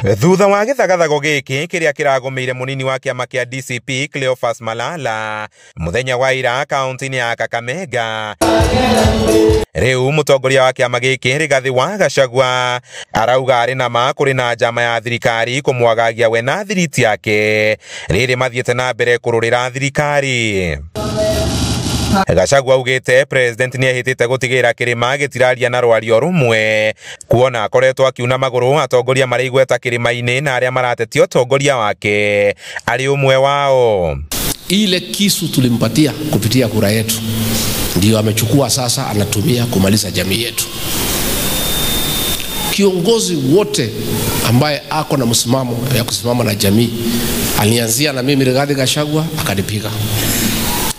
Thutha wa gĩthagathago gĩkĩ kĩrĩa kĩragũmĩire mũnini wa kĩama kĩa DCP Cleophas Malala mũthenya wa ira kaunti-inĩ ya Kakamega, rĩu mũtongoria wa kĩama gĩkĩ Rigathi wa Gachagua arauga arĩ na ma kũrĩ na njama ya thirikari kũmwagagia we na thiriti yake rĩrĩ mathiĩte na mbere kũrũrĩra thirikari. Gachagua augĩte president nĩehĩtĩte gũtigĩrĩra kĩrĩma gĩtiraria na rwario rũmwe kuona akoretwo akiuna magũrũ atongoria marĩ igweta kĩrĩma-inĩ na arĩa maratetia ũtongoria wake arĩ ũmwe wao. Ile kisu tulimpatia kupitia kura yetu ndio amechukua sasa, anatumia kumaliza jamii yetu. Kiongozi wote ambaye ako na msimamo ya kusimama na jamii, alianzia na mimi Rigathi Gachagua akanipiga,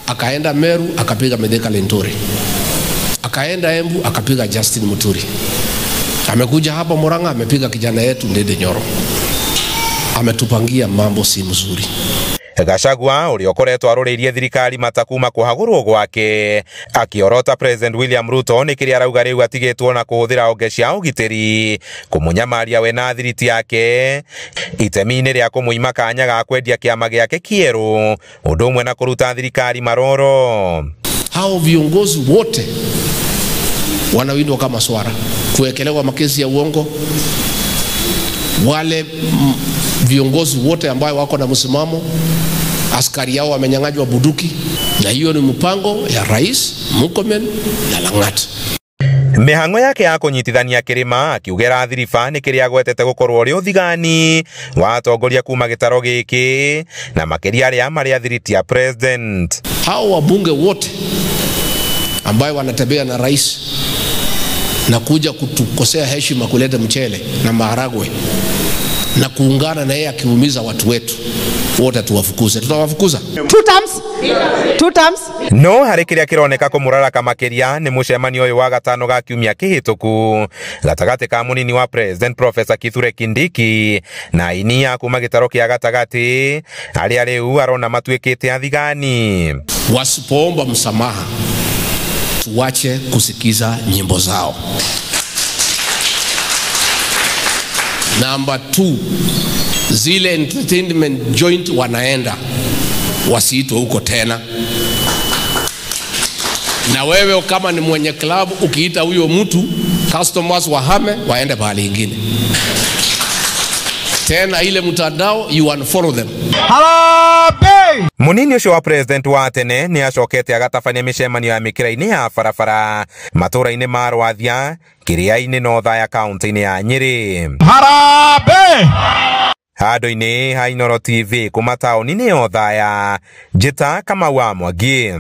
akaenda Meru akapiga Mithika Linturi, akaenda Embu akapiga Justin Muturi, amekuja hapa Murang'a amepiga kijana yetu Ndindi Nyoro. Ametupangia mambo si mzuri. Gachagua ũrĩa ũkoretwo arũrĩirie thirikari mata kuma kũhagũrwo gwake akĩorota President William Ruto nĩ kĩrĩa arauga rĩu atigĩtwo na kũhũthĩra honge cia ũgitĩri kũmũnyamaria we na thiriti yake itemi-inĩ rĩa kũmũima kanya ga kwendia kĩama gĩake kĩerũ ũndũ ũmwe na kũruta thirikari maroro. Hao viongozi wote wanawindwa kama swara, kuwekelewa makesi ya uongo. Wale viongozi wote ambao wako na msimamo, askari yao wamenyang'anywa bunduki, na hiyo ni mpango ya Rais Murkomen na Lang'at. Mĩhang'o yake ya kũnyitithania kĩrĩma akiugera thiriba nĩ kĩrĩa agwetete gũkorwo ũrĩ ũthigani wa atongoria kuma gĩtaro gĩkĩ na makĩria arĩa marĩ athiriti ya president. Hao wabunge wote ambayo wanatembea na rais na kuja kutukosea heshima, kuleta mchele na maharagwe na kuungana na yeye akiumiza watu wetu wote, tuwafukuze. Tutawafukuza 2 times, 2 times. No harĩ kĩrĩa kĩroneka kũmũraraka makĩria nĩ mũcemanio ũyũ wa gatano ga kiumia kĩhĩtũku gatagatĩ ka mũnini wa president Professor Kithure Kindiki na aini a kuma gĩtaro kĩa gatagatĩ arĩa rĩu arona matuĩkĩte athigani. Wasipoomba msamaha tuache kusikiza nyimbo zao. Number 2, zile entertainment joint wanaenda wasiitwe huko tena. Na wewe kama ni mwenye club ukiita huyo mtu, customers wahame waende pahali ingine. Tena ile mtandao you unfollow them. Harambee! Munini ũcio wa president wa tene nĩ acokete agatabania mĩcemanio ya mĩkĩra-inĩ ya barabara matũra-inĩ ma Rwathia, Kĩrĩa-inĩ na Othaya kaunti-inĩ ya Nyĩrĩ. Harambee! Handũ-inĩ ha Inooro TV kuma taũni-inĩ ya Othaya, njĩta Kamau wa Mwangi.